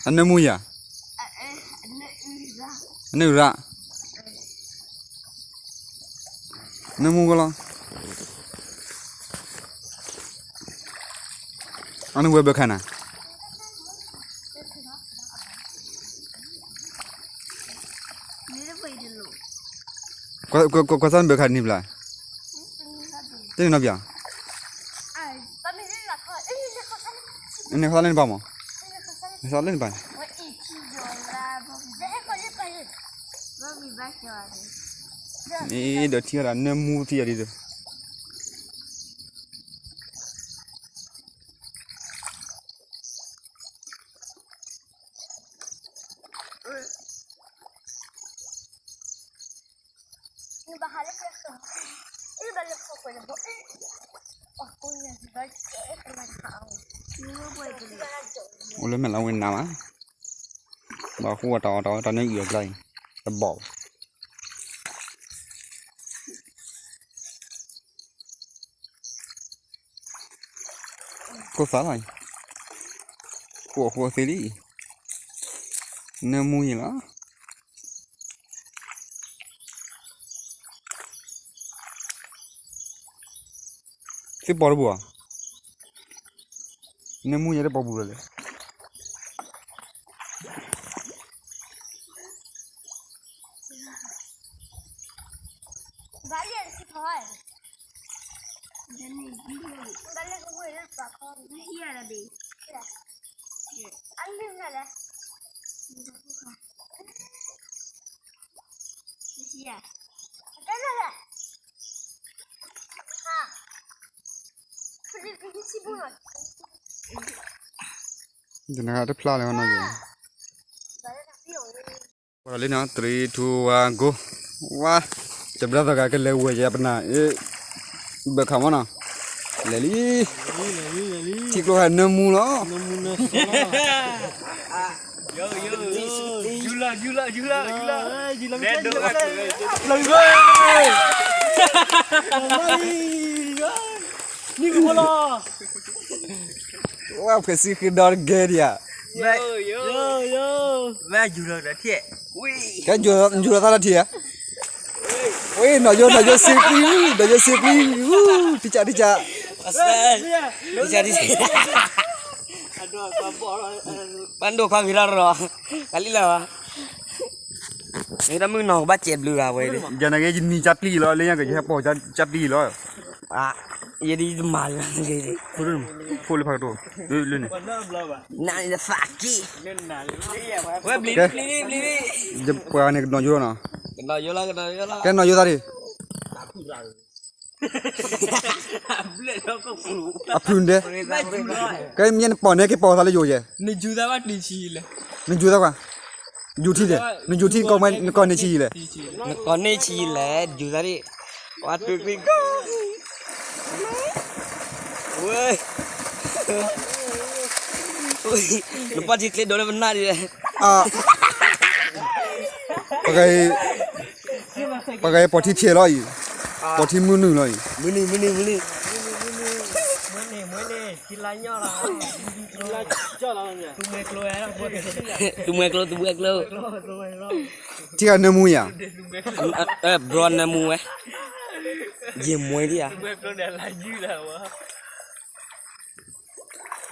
အနၢမူယၤ, အနၢရၣ်, နၢမူကလီၤ, အနၢဝဲဘၢခါနၤ, ကွၢ်စၢ်နဘၢခါတနံၤဘျီ, တန့ၣ်နီတဘျီ, နခီလၢနပၤမး, နခီလၢနပၤ, အ့ဒီးထံၣ်ဝဲဒၣ်နၢမူသံအီၤဒ်သိး အိၣ်လၢမဲာ်လီၤဝဲနၤမး, ဘၣ်ဃူအီၣ်တၢ်အီၣ်တၢ်အီတၢ်န့ၣ်အံၤအကျါအံၤ, တဘီၣ် ကိၢ်သးလီၤအံၤ, ဃိးဃိးသ့လံ, နၢမူယံၤလီၤ, သ့ၣ်ပီတဘူၣ်ဧါ, နၢမူယဲတပီပူၤလီၤလဲၣ်. တနၤတဖျါလၢၤနီၤ, လံနီၤ three two one go, ဝါ, တဘျီသဂၤကလဲၤဝဲယပနၢ်, ဘၢခါမနီၤ, လဲၤလံ, ထံကျိဟဲနၢမူလီၤ. ဝဲဖှဲးစံဃ့ဒီတဂ့ၤဒံးဧါ, ဝဲယူၤလီၤသးလၢထံဧါ, ဝဲနီၢ်ယိနီၢ်ယိစ့ပျံၤ, နီၢ်ယိစ့ပျံၤ, တကးတကး, ပၢ်ဒိၣ်ခွါဂ့ၤထီၣ်ရီ, ကလံလီၤ, မ့ၢ်တမုၢ်နီၢ်ကဘၣ်စဲးဘျုးဂၤဝဲ, ယနဂ့ၤယနံၤကပျံၤလီၤ, လၢညါကယဟဲပိာ်ကပျံၤလီၤ. ယဒ်ယတမၤလၢၤ, ဖိလၢဖးကတိၤ, လၢန့ၣ်, နသးက့, ဝဲဘျံၤဘျံၤဘျံၤ, ပှၤန့ၣ်ကနီၢ်ယိနီၤ, ကနီၢ်ယိလီၤ, ကနီၢ်ယိလီၤ, ကဲနီၢ်ယိသးဒံး, အဖုၣ်ဒဲး, ကဲမ့ၢ်နပိာ်န့ၣ် က့ၤပိာ်သးလၢယိၤယဲ, နယူၤသးကွၢ်, ယူၤထံလဲၣ်, နယူၤထံ, နကိးန့ၢ်ဆံးလဲၣ်, နကိးန့ၢ်ဆံးလဲၣ်, ယူၤသးဒံး, ဝဲ, နပှၢ်ထံချ့ဒိးလၢပနၢ်ဒံး, ပှၤဂၤအံၤပိာ်ထံဖျဲးလီၤအံၤ, ပိာ်ထံမုၢ်နုာ်လီၤအံၤ, မုၢ်နုာ်, မုၢ်နုာ်, မုၢ်နုာ်, သူမှဲကျိ, သူမှဲကျိ, ထံဂၤနၢမူယၤ, ဘျီနၢမူဝဲ, ယမွဲဒံးဧါ.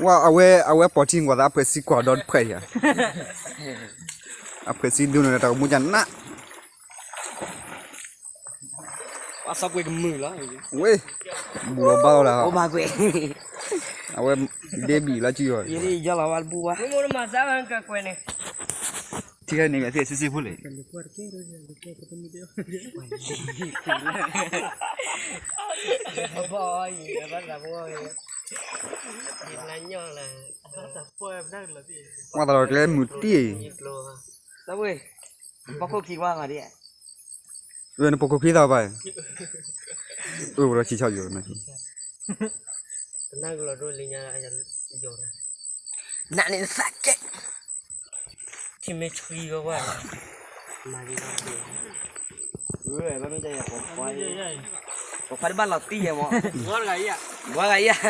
ဝဲအဝဲ, အဝဲပိာ်ထံကွၢ်သး အဖှဲးစံကွၢ်ဒီးတဖှဲးယၤ, အဖှဲးစံဒိၣ်န့ၣ်တၢ်ကမူၣ်ကနး, ဝဲ, ဘူးလီၤဘၣ်လီၤဒၣ်, အဝဲ, ဒဲဘံၣ်လၢကံအီၤ, ထံဂၤန့ၣ် အသ့ၣ်ဆံးဆံးဖိလဲၣ်, ဝဲသးလီၤကျဲမုၢ်တံၢ်အံၤ, ပခိၣ်ခံကွၢ်ဂၤဒ်, ဝဲနပခိၣ်ခံသးဘၣ်, အၢၣ်ဝဲဒီးဆံးဆါယိာ်, နန့ၣ်သးကဲ, ထံမ့ၢ်ဆှံဝဲ, ပခွါတဘၣ်လီၤတံၢ်ယဲမး, ဘှါဂၤယၤ,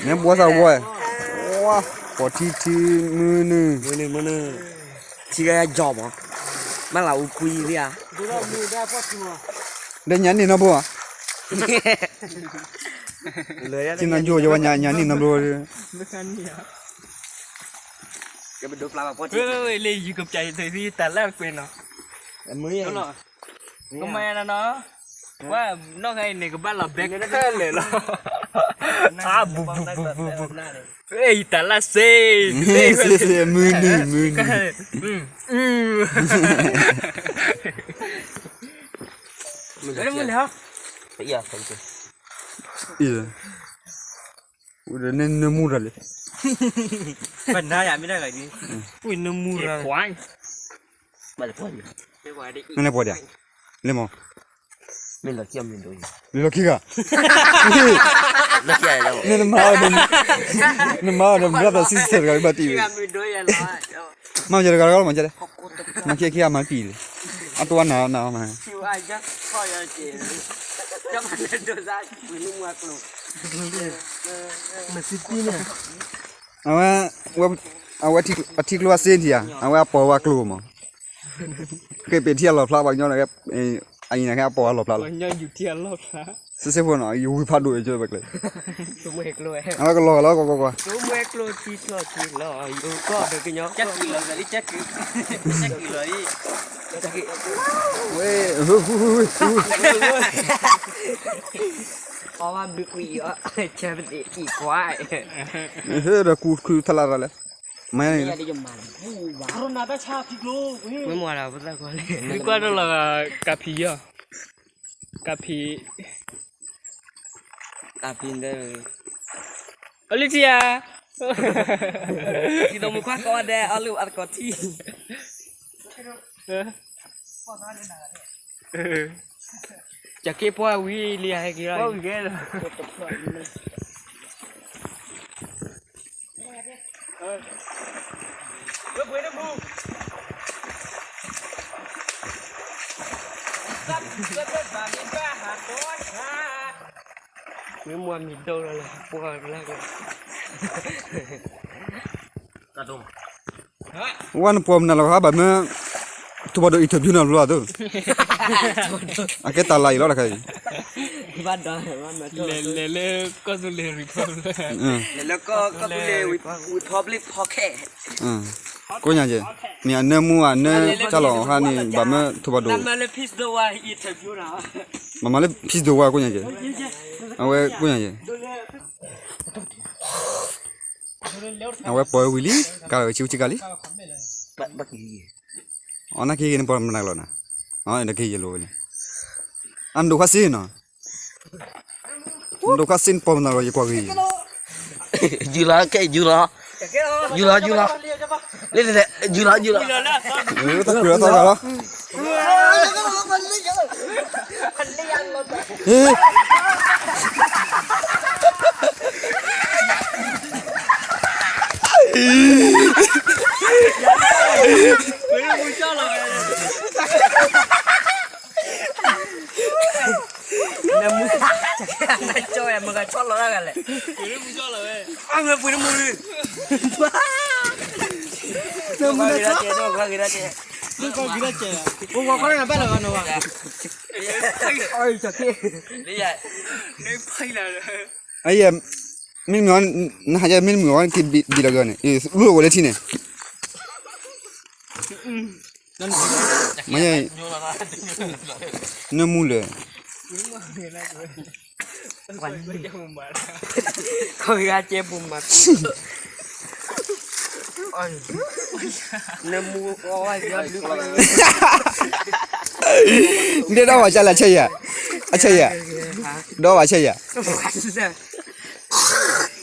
မ့ၢ်ဘှါသးဝဲ, ပိာ်ထံထံမုၢ်နုာ်, ထံကယီၤမး, ဘၣ်လၢအူခွံလံဧါ, ဒီးညါန့ၣ်နီၢ်ဘိဧါ, ထံနီၢ်ယိယဝဲညါန့ၣ်နီၢ်ဘိ, လၢယကပျးယတသံ တၢ်လၢအကွဲးနီၤ, ကမၤနီၤ, ဝဲနီၢ်ဂၤအံၤန့ၣ် ကဘၣ်လီၤဘဲခဲလၢာ်လီၤ, အါ ဘူးဘူးဘူးဘူးဘူး, အံၤတၢ်လၢစ့, မုၢ်နုာ်မုၢ်နုာ်, မုၢ်နုာ်, နမူတၢ်လဲၣ်, ပနါယၤမ့ၢ်တၢ်ဂၤဒ်, နမူတၢ်, နလဲၤပှၤဒၣ်, လဲၤမး, လၢလီၢ်ခံဂၤ, နမၤအီၤဒီး နမၤအီၤဒီး brother sister တဂၤဘၣ်တံၢ်ဝဲ, မၤယတဂၤတဂၤလီၤမၤကဲလဲၣ်, မၤခံခံဂၤမၤတံၢ်လံ, အတိၢ်အနၤနၤမၤ အဝဲ, အဝဲအထံကျိအစ့ထံၣ်ဧါ, အဝဲအပိာ်ဝဲအကျိမး, ဃ့ပ့ၤထံအလီၢ်ဖျါပှၤကညီန့ၣ်, အအံၤန့ၣ် ဟဲအပိာ်အလီၢ်ဖျါလီၤ, စ့စ့ဖိနီၤ ယဝံၤဖးဒိၣ်ကၠိဘၣ်ကျဲ, အဝဲကလီၤဂာ်လီၤကွၢ်ကွၢ်ကွၢ်, ဝဲ, ဟဲဒီးကူခုသလၢ်ရၤလဲၣ်, မၤန့ၣ်, မ့ၢ်ကွၢ်ဒီးလီၤ ကၣ်ဖံးယီၤ, ကၣ်ဖံး, ကၣ်ဖံး, အလံထံဧါ, ဒ်သိးမူခွါကိးဂၤဒဲး အီၣ်လုၢ်အသကိးထံ ကၠီက့ပှၢ်ဝံၤလံဟဲက့ၤလီၤ, မ့ၢ်မွၤမံၤဒိၣ်လီၤလၢပှၢ်လၢ်က, ဝဲနပိာ်မနုၤလီၤခါ ဘၣ်မၢ ထူးပှၤဒိၣ် interview နၤဘျီအသိး, အကဲတၢ်လၢအံၤလီၤတခါအံၤ, လဲၤလၢကီၢ်သူလ့ၤ republic, လဲၤလၢကီၢ်သူလ့ၤ republic pocket, ကိးညါကဲ, မ့ၢ်အနၢမူအနၢကၢ်လီၤခါန့ၣ် ဘၣ်မၢထူးပှၤဒိၣ်, မ့ၢ်မၤလၢ peace ဒိၣ်ဝါကိးညါကဲ, အဝဲကိးညါကဲ အဝဲပိာ်ဝဲဝံၤလံ, ကါလီၤဝဲဆံးဆံးကါလံ, အနာ်က့ဂ့ၤန့ၣ် ပိာ်မနုၤလီၤနၤ, နကဟ့ၣ်ယဲလိာ်ဝဲန့ၣ်, အနဒိၣ်ခွါစ့နီၤ, နဒိၣ်ခွါစ့နပိာ်မနုၤလီၤ ယကွၢ်ဂ့ၤယဲ, ယူၤလီၤကဲ ယူၤလီၤ, ယူၤလီၤ ယူၤလီၤ, လဲၤလဲၤလဲၤ ယူၤလီၤ ယူၤလီၤ, တၢ်ကွံာ်လီၤသီဂၤလီၤ နမူ, နကၠီဝဲ မ့ၢ်ကဆီလီၤတၢ်ဂၤလဲၣ်, အမ့ၢ်ပှ့ၤနမူလံ, နမူ, ပဝီၤခီနဘၣ်လီၤဂၤနီၤဘၣ်, အယဲ, မ့ၢ်မုာ်အီၤ, နဟးယဲမ့ၢ်မုာ်အီၤ က့ၤဘံၣ်လီၤကၢန့ၣ် လူၢ်အိၣ်ဝဲလၢထံန့ၣ် မ့ၢ်, နမူလၢ, ခီဂၤကဲပူၤမး, နမူအီၤဝဲ, နဒီးဝဲဆဲးလၢဆဲးယၤ, အဆဲးယၤ, ဒီးဝဲဆဲးယၤ,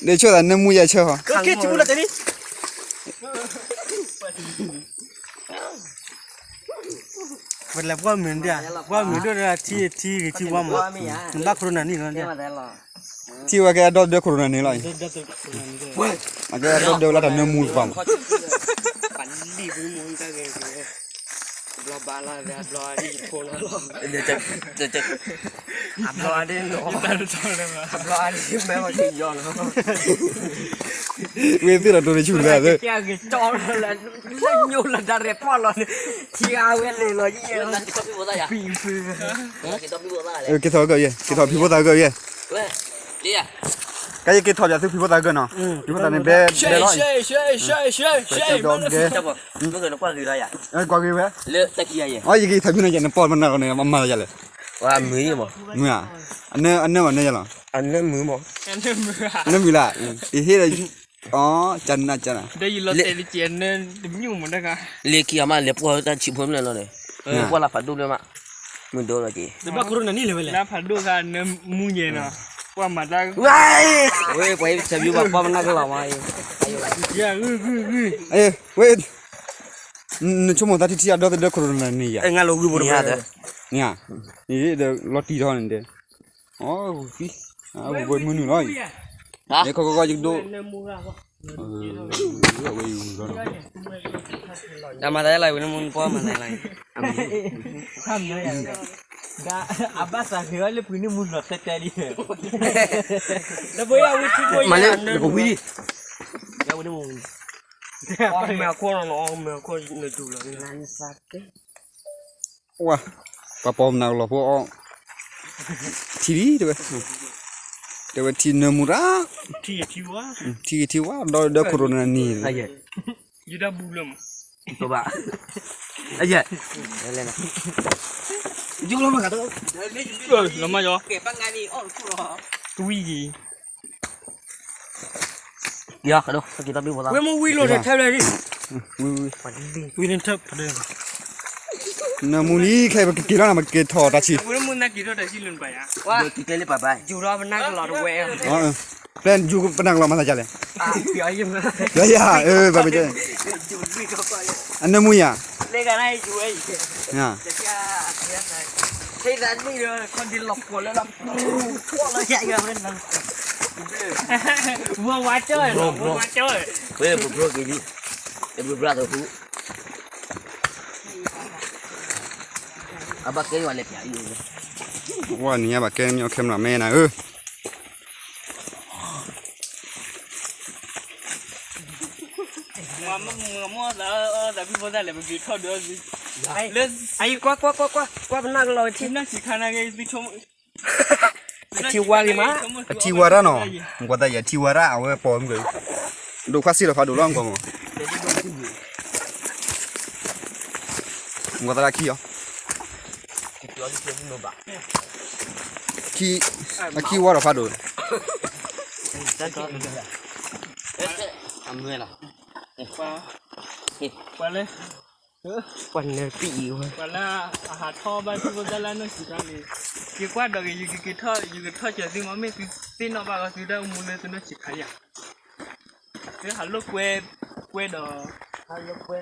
နဆိသးနမူယၤဆၢဟီ, ပလဲၤပှၢ်မုာ်ဒၣ်, ပှၢ်မုာ်ဒိၣ်ဒၣ်ထံထံဂ့ၤထံဝါမး, နဘၣ်ခိၣ်ရိနၤန့ၣ်လီၤ, ထံဝဲကဲအဒီဒၢခိၣ်ရိနၤန့ၣ်လီၤ, အကဲအဒီဒၢဝဲလၢတၢ်နၢမူတပၤမး, ပလံၣ်ပမူတၢ်ဂ့ၤဂ့ၤ, ဘျီဘၣ်လီၤ ဘျီအဒံဖိလီၤ, ဘျီအဒံလီၤ, ဘျီအဒံမဲဝဲကညီလီၤ, ဝ့ၢ်သ့ၣ်လီၤတိၤန့ၣ်ဆူၣ်လၢ, ကၠီလီၤ, ညိလီၤဒါရဲၣ်ပီၢ်လီၤန့ၣ်, ထံအဝဲလဲၤလီၤယဲ, က့ၤထီၣ်ကၢယဲ, က့ၤထီၣ်ဖံဖိသၣ်ကၢယဲ, ကဲယက့ၤထီၣ်ပၠးသုဖံဖိသၣ်ကၢနီၤ, ဖံဖိသၣ်န့ၣ်ဘဲ, ဘဲလီၤ, ကွၢ်ဂ့ၤဝဲ, အီ ယက့ၤထီၣ်ဖံန့ၣ်ယဲ နပီၢ်မနုၤန့ၣ် မၤလီၤယၤလဲၣ်, မုၢ်ဧါ, အနၢမးနၢယၤလီၤ, နမုၢ်လၢ်, ယဟ့ၣ်လီၤ, အီ ကနၣ်ကနၣ်, လ့ခံဂၤမး လဲၤပှီၢ်တၢ်ဆံးဖိမ့ၢ်လီၤန့ၣ်, ပှီၢ်လၢဖးဒိၣ်လၢမး, မုၢ်ဒိၣ်လီၤက့ၤ, လၢဖးဒိၣ်ခါ နမူယဲနီၤ, ပှၤမၤတၢ်, ဝဲပှၤအံၤ interview ဘၣ်ပှၤမနုၤကလီၤမး, ဝဲ နဆိကမိၣ်သးထံထံအဒိ တဒၢခိၣ်ရိၣ်နၤန့ၣ်ယၤ, န့ၣ်ဧါ, န့ၣ်ဒီးလီၤတံၢ်ထီၣ်န့ၣ်ဒီး, အီ ဝံၤမုၢ်နုာ်လီၤ, ခီခီခီယကဒိ, တၢ်မၤသးယလီၤဝံၤလၢမူနပီၢ်မၤသးယလီၤ, အဘၣ်သးဂ့ၤဝဲလၢပှၤန့ၣ်မူလီၤတဲတဲလံ, မၤလၢနကဝံၤ, ဝါ, ပှၤပီၢ်မနုၤကလီၤဖိအီ, ထံလံတဲဝဲ, တဲဝဲထံနၢမူတၢ်, ထံဂ့ၤထံဝါ, ဒီးဒၢခိၣ်ရိၣ်နၤန့ၣ်, ယတၢ်ဘူလၢမး, ဘၣ်, ယ, လီၤမး, ကဝံၤက့ၤ ဝဲမ့ၢ်ဝံလိာ်န့ၣ်ထဲလဲၣ်, ဝံ, နၢမူလံ ခဲပကက့ၤလီၤနၤ ပကက့ၤထီၣ်တၢ်ဆံး, ဝဲမ့ၢ်နက့ၤထီၣ်တၢ်ဆံးလၢနပၢ်ယၤ, ယူၤထီၣ်ပနၢ်ကလီၤတဝဲ, ပျဲယူၤပနၢ်ကလီၤမၤသးဒ်လဲၣ်, ယၤ, ဘၣ်ပ, အနၢမူယၤ, ဝဲဝါကၢ, ဝဲဘြိက့ၤလံ, ဘြိဘြါသဟူ, အဘၣ်ကဲယွၤလဲၤပၠးအံၤ, ဝဲနံၤညါဘၣ်ကဲမညီခဲမနီၤမဲနၤဧၢ, မ့ၢ်သးဖံဖိသၣ်လဲၣ် ပက့ၤထီၣ်ဒုးအီၤ, လၢ, အံၤကွၢ်ကွၢ်ကွၢ်ကွၢ် ကွၢ်ပနၢ်ကလီၤထံ, နီၢ်ဆံးခါနာ်က့, အထံဝါဂ့ၤမး, အထံဝါရၣ်နီၤ, ကွၢ်သးယဲအထံဝါရၣ် အဝဲပီၢ်မုၢ်, ဒိးခွါစ့ၢ်လီၤဖးဒိၣ်လီၤ ကွၢ်မး, ကွၢ်သးလၢခံအီၤ, ခံ, အခံဝါဒီးဖးဒိၣ်, အမုၢ်လီၤ, ပှၤလၢ, ပှၤလၢအဟးထီၣ်ဘၣ်ထံဖိသၣ်လၢနီၢ်ဆံးခါန့ၣ်, ယကွၢ်ဒီးဂ့ၤ ယကထီၣ်, ယကထီၣ်ကၢၤသုမး မ့ၢ်သုသ့ၣ်နီၣ်ဘၣ်ဂီၢ်သုတၢ်အိၣ်မူလၢသုနီၢ်ဆံးခါယၤ, သုဟးလိာ်ကွဲ, ကွဲဒီး, ပှၤ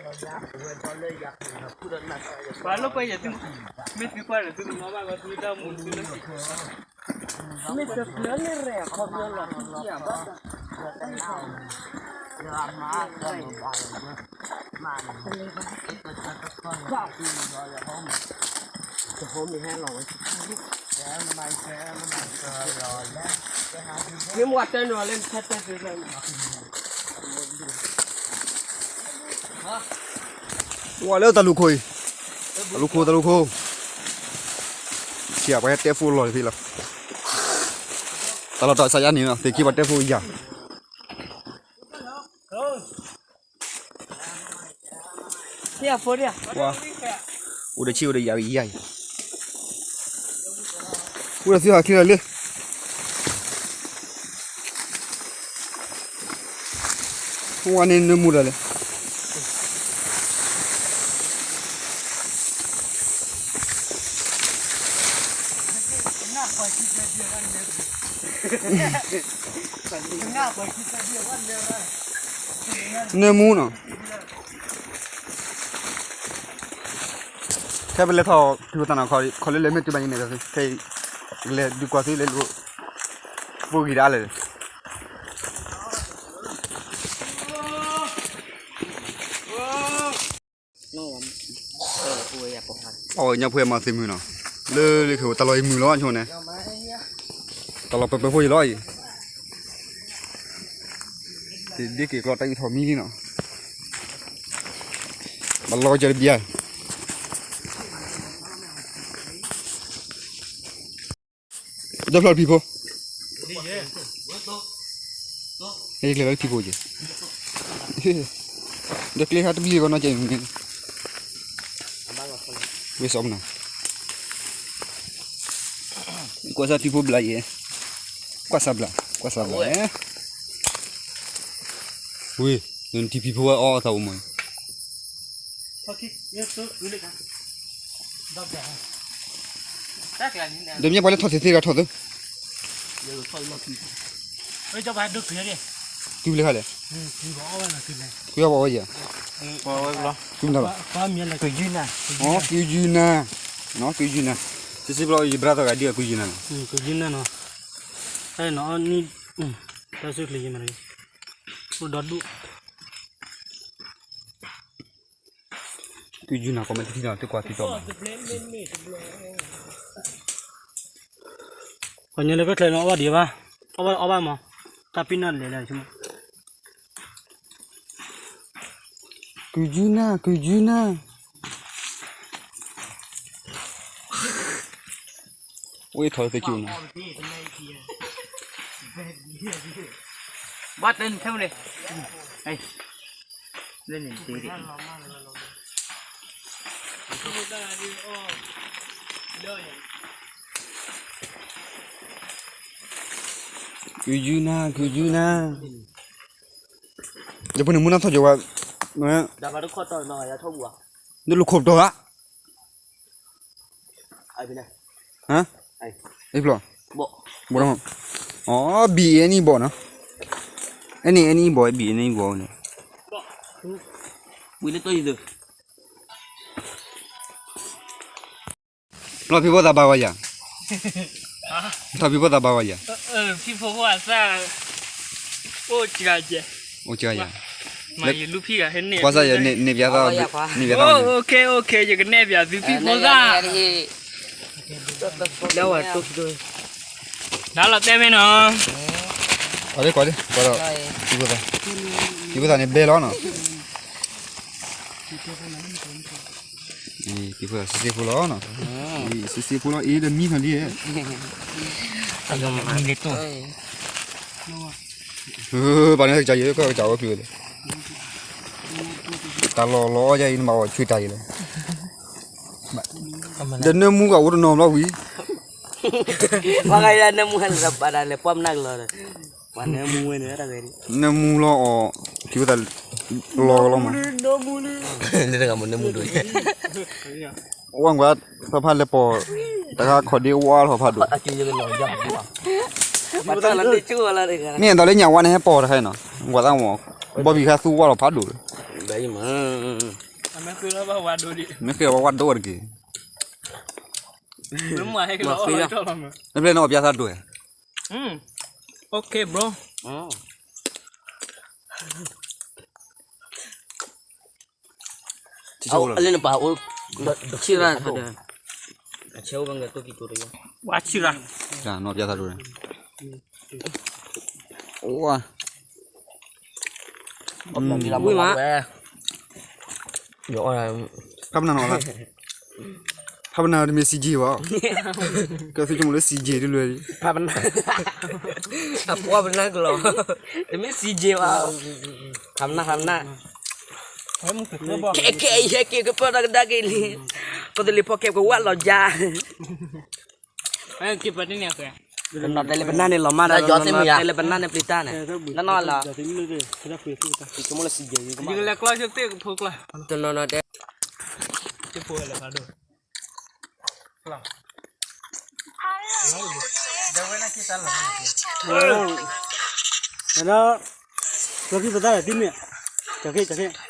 လိာ်ကွဲယၤသု, မ့ၢ်သုကွၢ်ဒီးသုကနီၣ်ဘၣ်ဂီၢ်သုတၢ်အိၣ်မူလၢသုနီၢ်ဆံးခါ မ့ၢ်တဖျၢၣ်လၢရဲၣ်အခီပညီလီၤ ထံကံအဘၣ်တၢ်, မ့ၢ်မ့ၢ်တၢ်နီၤလၢနဆၢတဲာ်သုလၢ ဝဲလၢတၢ်လူၢ်ခိၣ်အံၤ, တၢ်လူၢ်ခိၣ် တၢ်လူၢ်ခိၣ်, ထံၣ်ပှၤဟဲတဲဖိလီၤတဖဲလီၤ, တၢ်လီၢ်တၢ်ဆါယါန့ၣ် သ့ၣ်ခံပှၤတဲဖိယၤ, အိၣ်ဒီးဆံၣ်အိၣ်ဒီးယၤအံၤ, အိၣ်ဒီးဆံၣ်ဟးခံလီၤလံ ဝဲန့ၣ်နၢမူဒီးလဲၣ်, နၢမူနီၤ, ခဲပလဲၤထီၣ်တုၤသးနီၤ ခီလၢလဲၤမ့ၢ်တုၤဘၣ်န့ၣ် ခဲအံၤ လဲၤဒုးကွၢ်သုလဲၤလိာ် ဖိဂံၤဒၣ်လဲၣ် နီၢ်ဝဲ, အိၣ်ဝဲယၤ အီၣ်ဝဲညၣ်ဖိမၤသ့မုၢ်နီၤ, လၢလၢခဲအိၣ်တၢ်လီၢ်အံၤမုာ်လီၤဆိန့ၣ်, တၢ်လီၢ်ပၢပၢဖိအံၤလီၤအံၤ, တဒ့က့ၤကျီတၢ်အံၤထီၣ်မံလံနီၤ, ဘၣ်လီၤကၢတဘျီ ဒီဖျီၣ်တဖံဖိ, ဟဲကျဲလီၤတဖံဖိက့ၤ, ဒီကျဲခါတဘျီကီနီၢ်ကဲမ့ၢ်, ဝ့ၢ်စီမနၤ, ကွၢ်စၢ်တဖံဖိဘျးယဲ, ကွၢ်စၢ်ဘျး, ကွၢ်စၢ်ဘျး, ဝ့ၢ်, နတဖံဖိဝဲအီၣ်သးအိၣ်မး ဒီးမ့ၢ်ပှၤလၢထီၣ်သ့သ့ဒီးထီၣ်သ့, တုၤလၢခါလဲၣ်, ကွံာ်အီၣ်ဘၣ်အီၣ်ယၤ, ကွံာ်နၤလီၤ, ကွံာ်ယုၢ်နၤ, ကွံာ်ယုၢ်နၤ, စံးစံးဖျီယဘြါသီဂၤဒ်အကွံာ်ယုၢ်နၤနီၤ, ကွံာ်ယုၢ်နၤနီၤ, တၢ်နအီၣ်နံၣ်, တၢ်စူၣ်ချ့ယမၤ, အိၣ်ဒီဒူၣ် ကွံာ်ယုၢ်နၤ comment တထံၣ်နီၤ သုကွၢ်ထံတီၤမး, ပှၤညါလၢကချ့နီၤ အီၣ်ဘၣ်ဒံးဘၣ်, အီၣ်ဘၣ်အီၣ်ဘၣ်မး, တၢ်ပ့ၤနီၣ်လဲၤလဲၤဆိမး, ကွံာ်ယုၢ်နၤ ကွံာ်ယုၢ်နၤ, အိၣ်ထီၣ်သ့ကၠိနီၤ, ဘၣ်တၢ်နထဲမလဲၣ်, လၢန့ၣ်တ့ၢ် ကွံာ်ယုၢ်နၤ ကွံာ်ယုၢ်နၤ, ယဖိန့ၣ်မူနၢ်ထီၣ်ကၠိဝဲ, ဒ်လိာ်ခိၣ်တီၢ်ဧါ, ဟါ, အ့ဖျီၣ်, ဘီၣ်, အီ ဘံၣ်အဲနံၣ်ဘီၣ်နီၤ, အဲနံၣ်အဲနံၣ်ဘီၣ် ဘံၣ်အဲနံၣ်ဘီၣ်န့ၣ်, ဝံၤလၢတီၢ်ယံၤသု လီၤဖံဖိသးဘၣ်ဝဲယၤ, လီၤဖံဖိသးဘၣ်ဝဲယၤ, ဖံဖိအိၣ်စှၤယဲ, အိၣ်စှၤယဲ, မၤယလူၤဖံဂၤဟဲန့ၣ်, ကွၢ်စၢ်ယဲန့ၣ်ပျဲသး, န့ၣ်ပျဲသး, OK OK ယကနဲၣ်ပျဲသုဖံဖိသး, လၢဝဲတိၢ်ခိၣ်, နၤလီၤတဲမ့ၢ်နီၤ, ကွၢ်လံကွၢ်လံ, ကွၢ်ဒီး, ဖံဖိသး, ဖံဖိသးန့ၣ်ဘဲလီၤနီၤ ဖံဖိသးစ့စ့ဖိလီၤနီၤ, စ့စ့ဖိလီၤ အ့ဒီးမံနီၤဒ်, ပှၤန့ၣ်ကစၢ်ယဲၢ်ကစၢ်ဝဲဖျိဝဲလဲၣ်, တၢ်လီၢ်လီၤယဲအံၤနဘၣ်အီၣ်ဆူတၢ်ယဲလဲၣ်, ဒီးနၢမူကအိၣ်တနီၤဘျီဝံၤ ပှၤဂၤယၤနၢမူဟဲလၢတၢ်ဘၣ်ဒၣ်လဲၣ် ပှၤမနၢ်ကလီၤဒီး, ပှၤနၢမူဝဲန့ၣ်တၢ်ဂဲၤဒ်, နၢမူလီၤအီၤ, ဖံဖိသးလီၤကလီၤမး, နတဂၤမ့ၢ်နၢမူဒိၣ်, ဝဲကွၢ်သီဖးလဲၤပိာ်, တခါခီၣ်ဒ့ဝါထီၣ်ဖးဒိၣ်, မ့ၢ်အဲၣ်ဒိးလၢညၣ်ဝါန့ၣ်ဟဲပိာ်တခါအံၤနီၤ, ကွၢ်သးမ့ၢ်, ဘီဘံၣ်ခါသူဝါထီၣ်ဖးဒိၣ်လီၤ, မ့ၢ်ဃ့အီၤဝဲဝါဒိၣ်ဝဲတက့ၢ်, မ့ၢ်ဃ့လီၤ, နပျဲၢ်န့ၣ်အီၣ်ပျဲသးဒိၣ်ဧါ, OK bro, အလၢနပၢ်အိၣ်, ဆံရၣ်, အဆဲအိၣ်ဘၣ်ငတိၢ်ကံတိၢ်တယါ, ဝါဆံရၣ်, နီၢ်ပျဲသးဒိၣ်, အိၣ်ဝါ, ဝံၤမး, ဖးပနၢ်နီၤလၢ, ဖးပနၢ်တမ့ၢ် စံက့ဘၣ်, ကဲသုကမိၣ်လၢ စံက့ တလွဲၢ်, ဖးပနၢ်, အပှၢ်ပနၢ်ကလီၤ, တမ့ၢ် စံက့ ဘၣ်, ဖးပနၢ် ဖးပနၢ်, ခဲခဲအံၤဟဲက့ၤကပၢၢ်တၢ်ကဒါက့ၤလံ, ကီၢ်သူလ့ၤဖီၣ်ခဲကဝၢ်လီၤယါ, တနီၤတဲလၢပနၢ်န့ၣ်လီၤမၢ်ဒီး တနီၤတဲလၢပနၢ်န့ၣ်ပျံၤတၢ်န့ၣ်, တနီၤလီၤ, တနီၤတဲ ဒီး, ကၠီက့ၤပသးဒီးသံမ့ၢ်, ကၠီက့ၤ ကၠီက့ၤ,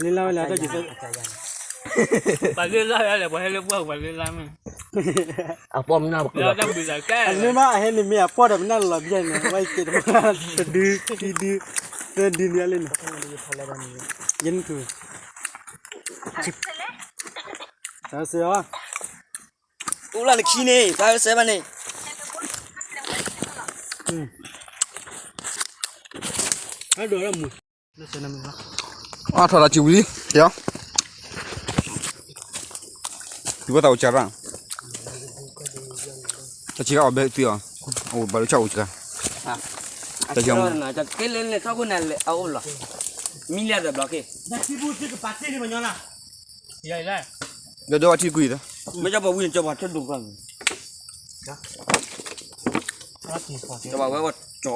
လ့လၢဝဲလၢတၢ်က့ၤ, ပှၤလ့လၢဝဲလဲၣ် ပှၤဟဲလၢပှၢ်ပှၤလ့လၢမ့ၢ်, အပှၢ်မနၢ်, အလၢမးအဟဲန့ၣ်မ့ၢ်အပှၢ်ဒီးပနၢ်လီၤဘျဲၣ်န့ၣ် ဝဲကဲတမး, တဒု, ခံဒု, သၢဒုန့ၣ်လၢန့ၣ်, ယဲန့ၣ်ထူ တၢ်စဲအီၤ, အိၣ်လၢနခံန့ၣ် တၢ်စဲဘၣ်န့ၣ်, အါထီၣ်တၢ်စံးဝံၤလံ, ယီၤ, ယဘၣ်သးအိၣ်စၢ်ရၣ်, တၢ်စံးကါအီၤဘဲသံအီၤ, အိၣ်ဘၣ်လၢဆၣ်အိၣ်စၢ်, တၢ်စံး, ကဲလၢလဲၤထီၣ်ခိၣ်နၤလဲၤအအိၣ်လီၤ, မံလၢတဘျီက့ၤ, ဒီးဒိဘၣ်ထံကွံာ်ဒီး, မ့ၢ်ကၠီပှၤဝံၤန့ၣ် ကၠီပှၤထၢဒိၣ်ကီၢ်န့ၣ်, ကၠီပှၤဝဲကၠီ